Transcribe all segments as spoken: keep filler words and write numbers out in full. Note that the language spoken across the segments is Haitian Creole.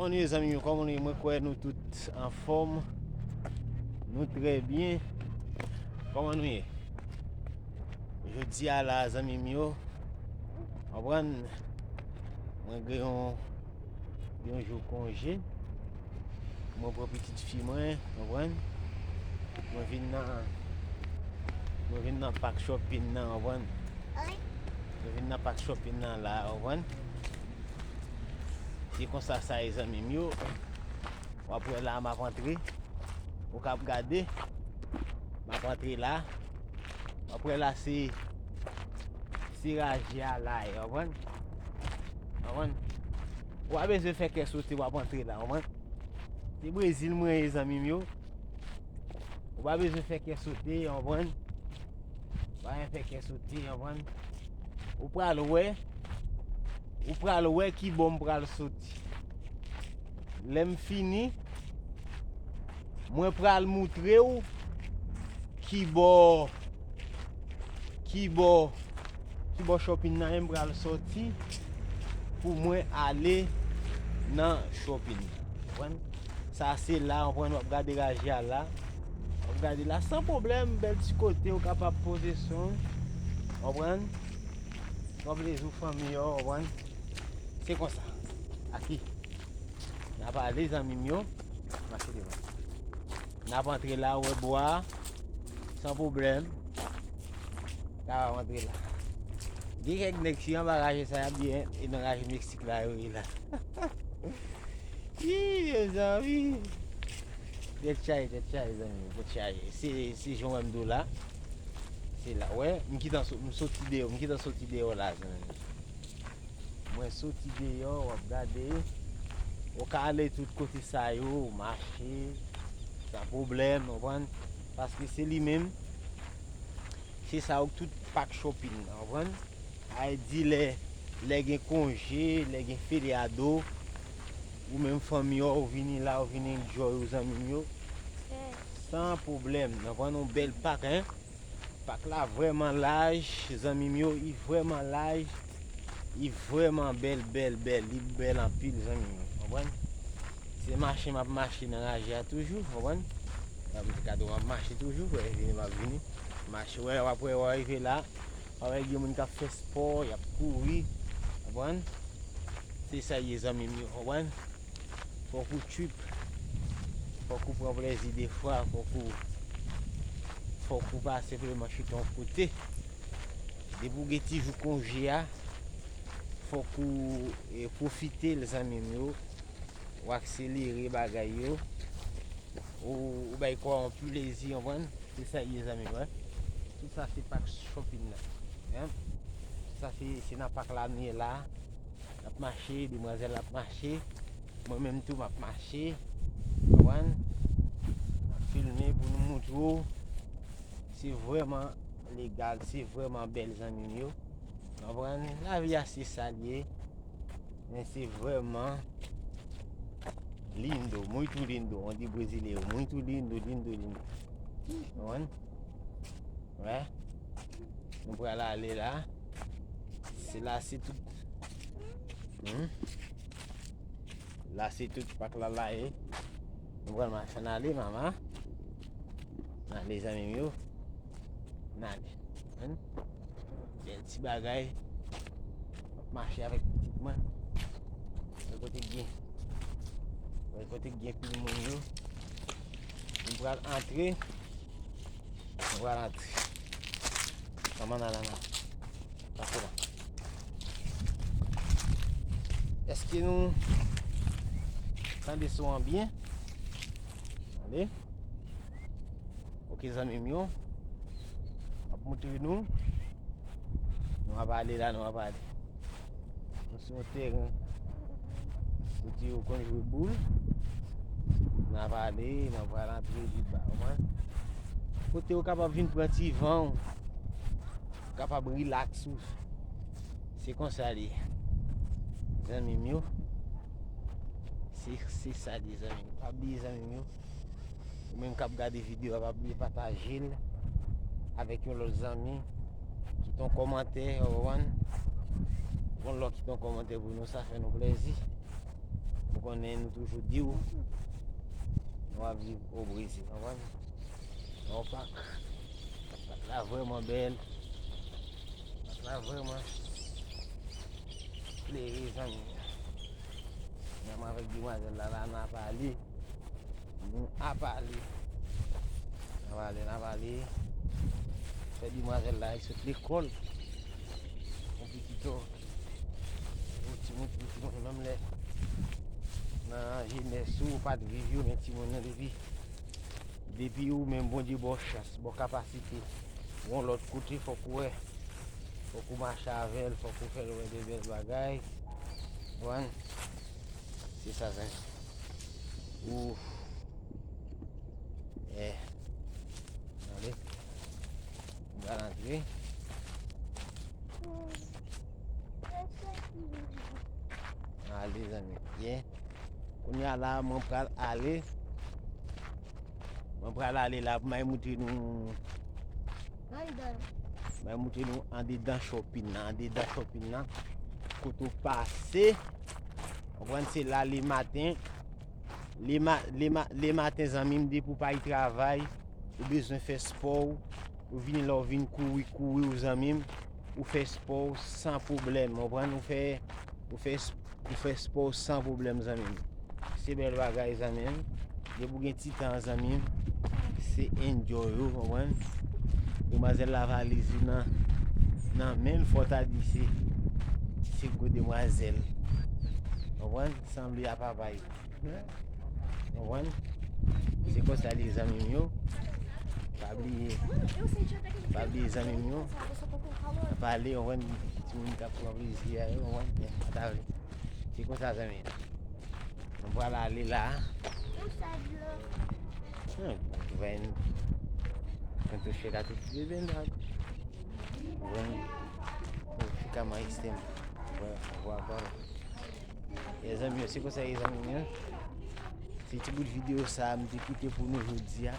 Kòman nou ye, zanmi m yo? Kòman nou ye? Mwen kwè nou tout anfòm. Nou trè byen. Kòman nou ye? Jodi a la, zanmi m yo, konprann, mwen gen yon, yon jou konje. Mwen pran pitit fi mwen, konprann. Mwen vin nan, mwen vin nan pak shopping nan, konprann. Mwen vin nan pak shopping nan la, konprann. Se konsa sa ye, zanmi m yo. W ap wè la, m ap antre. Ou k ap gade. M ap antre la. W ap wè la, se, se raje a la ye, konprann? Konprann? Ou pa bezwen fè kè sote, w ap antre la, konprann? Se Brezil mwen ye, zanmi m yo. Ou pa bezwen fè kè sote, konprann? Pa gen fè kè sote, konprann? Ou pral wè, ou pral wè kibò m pral soti. Lè m fini, mwen pral moutre w kibò, kibò, kibò shopping nan ye, m pral soti pou mwen ale nan shopping nan. Konprann? Sa se la, konprann, w ap gade raje a la. W ap gade la san pwoblèm, bèl ti kote, ou kapab poze son, konprann? Pran plezi w, fanmi yo, konprann? Se konsa. Aki. N ap ale, zanmi m yo. Mache devan. N ap antre la, ou wè bò a. San pwoblèm. N ap antre la. Gen kèk nèg ki anba raje sa, y ap byen, e nan raje Meksik la, yo ye la. Ih, mezanmi. Tèt chaje, tèt chaje, zanmi, tèt chaje. Se, se jan w wè m di w la. Se la, wè, m gentan so-, m soti deyò, m gentan soti deyò la, zanmi. Mwen soti deyò, w ap gade. Ou ka ale tout kote sa yo, mache, san pwoblèm, konprann? Paske se li menm, se sa yo tout pak shopping nan, konprann? Ay di lè, lè gen konje, lè gen feryado, ou menm fanmi w, ou vini la, ou vini enjoy ou zanmi m yo. San pwoblèm, nan pran yon bèl pak, en. Pak la vrèman laj, zanmi m yo, li vrèman laj, li vrèman bèl, bèl, bèl, li bèl anpil, zanmi m yo, konprann? Se mache m ap mache nan raje a toujou, konprann? M te ka di w m ap mache toujou, wè, vini m ap vini. Mache, wè, w ap wè, w ap rive la. Wè, gen moun k ap fè spò, y ap kouri. Konprann? Se sa ye, zanmi m yo, konprann? Fòk ou trip. Fòk ou pran plezi defwa. Fòk ou, fòk ou pa senpleman chita yon kote. Depi w gen ti jou konje a, fòk ou, e, pwofite l, zanmi m yo. Ou akselere bagay yo. Ou, ou bay kò w yon plezi, konprann? Se sa ye, zanmi m, wi. Tout sa se pak shopping nan. Hein? Tout sa se, se nan pak la nou ye la. N ap mache, demwazèl ap mache. Mwen menm tou, m ap mache. Konprann? N ap filme pou nou moutre w. Se vrèman legal, se vrèman bèl, zanmi m yo. Konprann? Lavi a se sa l ye. Men se vrèman lindo, muito lindo, onde brasileiro, muito lindo, lindo, lindo. Konprann? Wè. Nou pral ale la. Se la, se tout. Hmm? La, se tout pak la, la ye. Nou pral mache, n ale, mama. N ale, zanmi m yo. N ale. Hein? Bèl ti bagay. M ap mache avèk pitit mwen. Wè kote k gen. Wè kote k gen pil moun yo. Nou pral antre. Nou pral antre. Kòman nan la nan? Pase la. Èske nou tande son an byen? Tande? Ok, zanmi m yo. M ap moutre nou. Nou ap ale la, nou ap ale. Nou sou yon teren kote yo konn jwe boul. N ap ale, n ap pral antre pi ba, konprann? Kote ou kapab vin pran ti van ou, kapab rilaks ou. Se konsa li ye. Zanmi m yo. Se, se sa li ye, zanmi m. Pa bliye, zanmi m yo. Ou menm k ap gade videyo a, pa bliye pataje l avèk yon lòt zanmi. Kite yon kòmantè, ou konprann? Yon lòt kite yon kòmantè pou nou, sa fè nou plezi. Nou Konnen nou toujou di w, nou ap viv o Brezil, konprann? Yon pak. Pak la vrèman bèl. Pak la vrèman klere, zanmi. Menm avèk demwazèl la, la, n ap ale. Nou ap ale. N ap ale, n ap ale. Fè demwazèl la, li sot lekòl. Yon pitit o. Yon timoun, yon timoun, menm lè nan jenès ou, ou pa t viv yo, men timoun nan depi, depi ou menm Bondye ba w chans, ba w kapasite, yon lòt kote, fòk ou wè, fòk ou mache avè l, fòk ou fè l wè de bèl bagay. Konprann? Se sa, zanmi. Ouf. Eh. Ale. M pral antre. Ale, zanmi. Byen. Kounye a la, mwen pral ale. Mwen pral ale la pou m al moutre nou. Anndan. Mwen moutre nou andedan shopping nan, andedan shopping nan. Kote w pase. Konprann, se la le maten. Le ma-, le ma-, le maten, zanmi m, depi w pa al travay, ou bezwen fè spò w, ou vini la, ou vin kouri, kouri w, zanmi m, ou fè spò w san pwoblèm, konprann? Ou fè, ou fè, ou fè spò w san pwoblèm, zanmi m. Se bèl bagay, zanmi m. Depi w gen ti tan, zanmi m, se enjoy ou, konprann? Demwazèl la valiz li nan, nan men l, fò w ta di se, se gwo demwazèl. Konprann? Sanble a papay. Konprann? Se konsa li ye, zanmi m yo. Pa bliye, pa bliye, zanmi m yo. N ap pale, konprann, timoun k ap pran plezi a yo, konprann, men pa ta vle. Se konsa, zanmi m. Nou pral ale la. Mwen touche la tout bebe nag. Konprann? Ou fika ma estem. Vwa, vwa, vwa. E zanmi yo, se konsa ye, zanmi m yo. Se ti bout videyo sa a m te kite pou nou jodi a.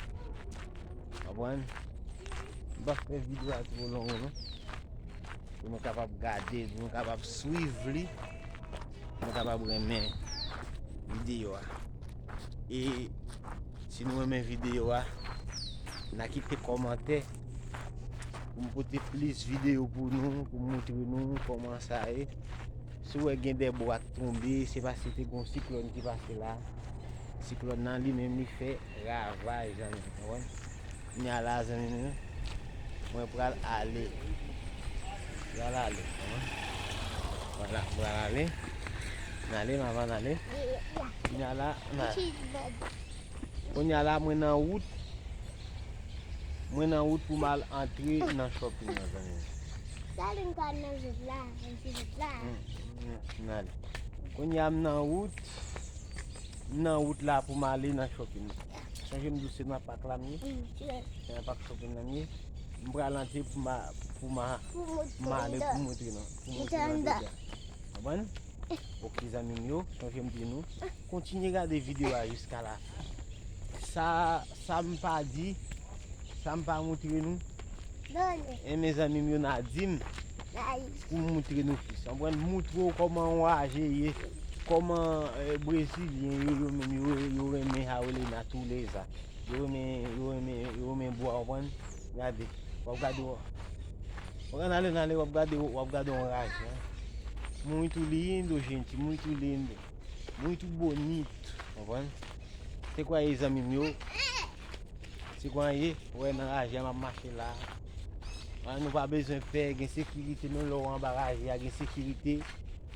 Konprann? M p ap fè videyo a twò long, non. Pou nou kapab gade, pou nou kapab swiv li, pou nou kapab renmen videyo a. E si nou renmen videyo a, n a kite kòmantè pou m pote plis videyo pou nou, pou m moutre nou kòman sa ye. Si w wè gen de bwa k tonbe, se paske te gen yon siklòn ki pase la. Siklòn nan li menm li fè ravaj, zanmi m, konprann? Kounye a la, zanmi m yo, mwen pral ale. Pral ale, konprann? Vwala, m pral ale. N ale, m ava n ale. Kounye a la, n ale. Kounye a la, mwen nan wout. Mwen nan wout pou m al antre nan shopping nan, zanmi m. Sa vin pa nan zòt la, nan ti zòt la. Mm, mm, n ale. Kounye a m nan wout. M nan wout la pou m ale nan shopping nan. Sonje m di w se nan pak la m ye. Mm, se nan pak shopping nan m ye. M pral antre pou m a-, pou m a-, pou m ale pou m moutre nou. Pou m moutre nou deja. Konprann? Ok, zanmi m yo, sonje m di nou, kontinye gade videyo a jiska la. Sa, sa m pa di, sa m pa moutre nou. Enben, zanmi m yo, n a di m pou m moutre nou plis. Konprann? Moutre w kòman yon raje ye, kòman, eh, Brezilyen yo, yo menm, yo, yo renmen Javelina Tuleza. Yo renmen, yo renmen, yo renmen bwa, konprann? Gade, w ap gade, w ap gade, n ale, n ale, w ap gade, w ap gade yon raje, hein. Muito lindo, gente, muito lindo. Muito bonito, konprann? Se kwa ye, zanmi m yo? Se kwa ye? Wè nan raje a m ap mache la. Ah, nou pa bezwen pè, gen sekirite, menm lè w anba raje a, gen sekirite.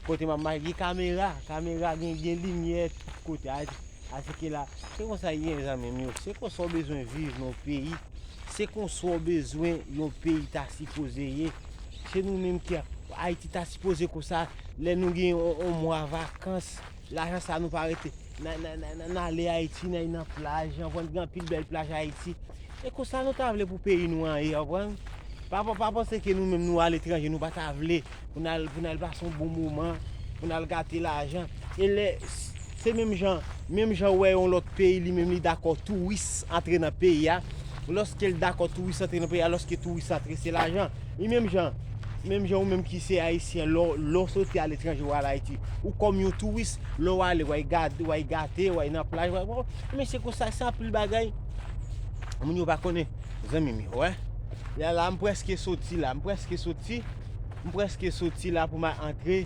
Kote m ap mache, gen kamera, kamera, gen, gen limyè tout kote. A, asike la, se konsa ye, zanmi m yo. Se konsa w bezwen viv nan yon peyi. Se konsa w bezwen yon peyi ta sipoze ye. Se nou menm ki Ayiti ta sipoze konsa. Lè nou gen yon, yon mwa vakans, lajan sa nou pa rete. N a, n a, n a, n a, n ale Ayiti, n al nan plaj, konprann, gen anpil bèl plaj Ayiti. E konsa nou ta vle pou peyi nou an ye, konprann? Pa, pa, pa panse ke nou menm nou aletranje, nou pa ta vle pou n al, pou n al pase yon bon moman, pou n al gate lajan. E lè, se menm jan, menm jan w wè yon lòt peyi, li menm li dakò touris antre nan peyi a. Lòske l dakò touris antre nan peyi a, lòske touris antre, se lajan. Li menm jan, Menm jan ou menm ki se ayisyen, lè w, lè w soti aletranje, w al Ayiti, ou kòm yon touris, lè w ale, w al gade, w al gate, w al nan plaj, w al, bon, men se konsa, se anpil bagay. Moun yo pa konnen, zanmi m yo, wè. Ya la, m prèske soti la, m prèske soti, m prèske soti la pou m al antre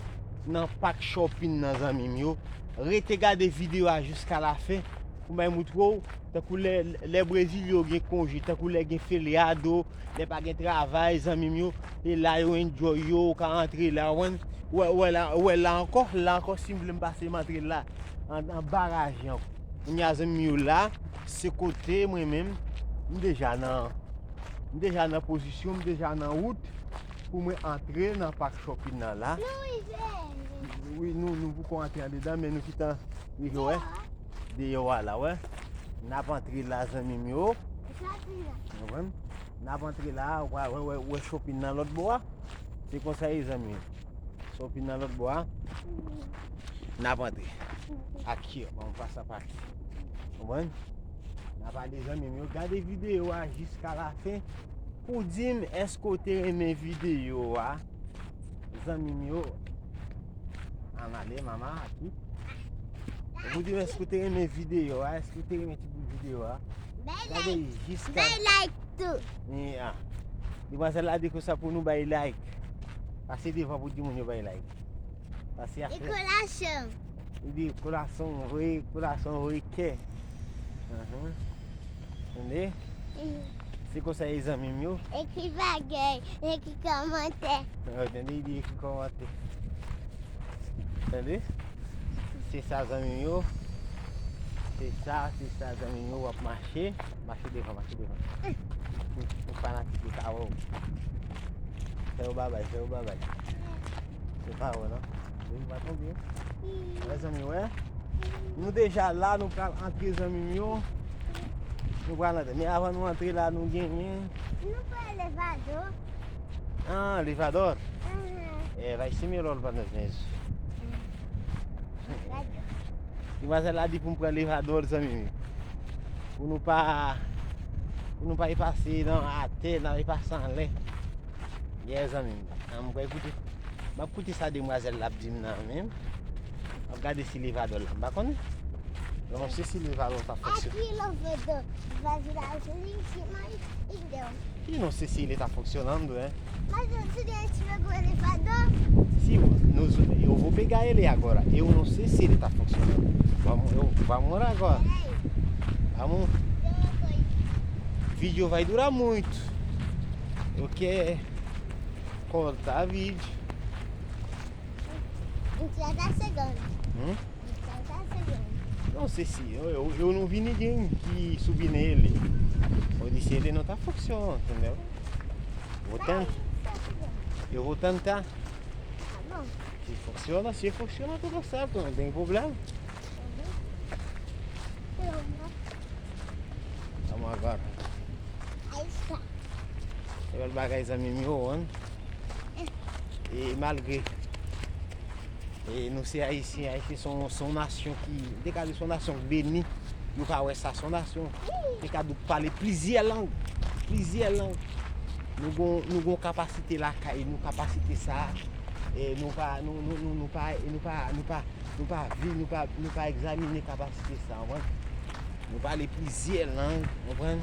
nan pak shopping nan, zanmi m yo. Rete gade videyo a jiska la fen pou m al moutre w, tankou lè, lè Brezilyen yo gen konje, tankou lè gen feryado, lè pa gen travay, zanmi m yo, e la yo enjoy yo, ou ka antre la, w konprann? Ou wè, ou wè la, ou wè la ankò, la ankò, si m vle m pase, m antre la, an, anba raje ankò. Kounye a, zanmi m yo, la, se kote mwen menm, m deja nan, m deja nan pozisyon, m deja nan wout pou mwen antre nan pak shopping nan la. Nou rive. Wi, nou, nou poko antre andedan, men nou gentan rive, wè. Deyò a la, wè. N ap antre la, zanmi m yo. Ou konprann? N ap antre la, wè, wè, wè, wè shopping nan lòt bò a. Se konsa ye, zanmi yo. Shopping nan lòt bò a. N ap antre. Aki, bon, pa sa pa aki. Konprann? N ap ale, zanmi m yo. Gade videyo a jiska la fen pou di m èske w te renmen videyo a. Zanmi m yo, ann ale, mama, aki. Pou di m, èske w te renmen videyo a? Èske w te renmen ti bout videyo a? Bay like. Gade jiska. Bay like tou. Ya. Demwazèl la di konsa pou nou bay like. Pase devan pou di moun yo bay like. Pase afè. E kolasyon. Li di kolasyon vre, kolasyon vre kè. Ahan. Tande? Mhm. Se konsa ye zanmi m yo. Ekri bagay, ekri kòmantè. Yo, tande, li di ekri kòmantè. Tande? Se sa zanmi m yo. Se sa, se sa zanmi m yo, w ap mache. Mache devan, mache devan. Pou, pou fanatik yo ka wè w. Fè yo babay, fè yo babay. Se pa wè non. Vin pa tonbe. Wè zanmi, wè. Nou deja la, nou pral antre zanmi m yo. Nou pral antre. Men avan nou antre la, nou genyen. Nou pran levadò. Ah, levadò. Mhm. Eh, vai se melhor para nós mesmos. Levadò. Demwazèl la di pou m pran levadò, zanmi m. Pou nou pa, pou nou pa pase nan atè, n ap pase anlè. Yeah, zanmi m. An, mwen pral koute. M ap koute sa demwazèl la ap di m nan, men. M ap gade si levadò la. M pa konnen. Non, m ap se si levadò ta fòksyone. Aqui, levador, vai virar ali em cima e, e deu. E não sei se ele tá funcionando, né? Mas eu te dei esse meu elevador. Sim, nós, eu vou pegar ele agora. Eu não sei se ele tá funcionando. Vamos, eu, vamos agora. Peraí. Vamos. Tem uma coisa. Vídeo vai durar muito. Eu quero cortar vídeo. Não tinha tá chegando. Hum? Não sei se eu, eu, eu não vi ninguém que subir nele. Pode ser ele não tá funcionando, entendeu? Vou tentar. Eu vou tentar. Tá bom. Se funciona, se funciona, tudo certo, não tem problema. Uhum. Vamos agora. Aí está. E bèl bagay zanmi m yo, hein? E malgre e nou se Ayisyen, Ayisyen se yon, se yon nasyon ki, m te ka di se yon nasyon k beni, nou ka wè sa, se yon nasyon ki te ka dou pale plizyè lang, plizyè lang. Nou gon, nou gon kapasite lakay, nou kapasite sa, e nou pa, nou, nou, nou, nou pa, e nou pa, nou pa, nou pa vi, nou pa, nou pa egzamine kapasite sa, w konprann? Nou pale plizyè lang, w konprann?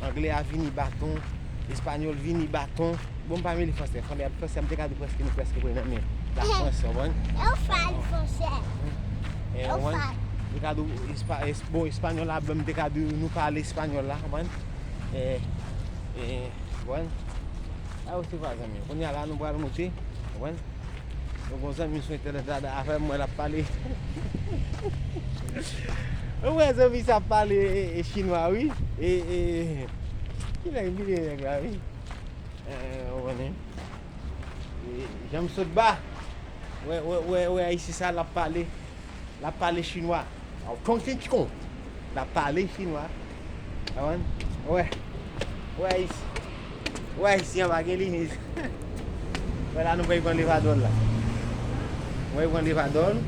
Anglè a vini baton, espanyòl vini baton. Bon, m pa mele fransè, fanmi a fransè, m te ka di prèske nou prèske pre nan men la Frans, w konprann? Eu falo francês. É, eu falo. Te ka di espa, es, bon, espanyòl la, bon, m te ka di nou pale espanyòl la, w konprann? É, é, w konprann? A, ou se pa zanmi. Kounye a la, nou pral monte, w konprann? Nou gon zanmi sou entènèt la avè m, mwen l ap pale. Ou wè zanmi sa ap pale e, e chinwa, wi. E, e, kilè m bliye nèg la, wi. E, ou konnen. E, jan m sot ba. Wè, wè, wè, wè, isi sa l ap pale. L ap pale chinwa. Aw, ton chen chikon. L ap pale chinwa. Awan. Wè. Wè isi. Wè isi an pa gen limit. Wè la nou pral pran levadòl la. Wè pran levadòl.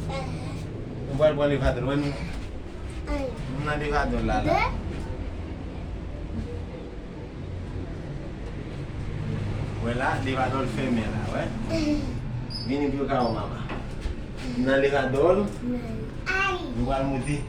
Nou pral pran levadòl. Wè nou. Nou nan levadòl la la. Wè. La, levadò l fèmen la, wè. Vini pou yo ka wè mama. Nan levadò l, nou pral moute.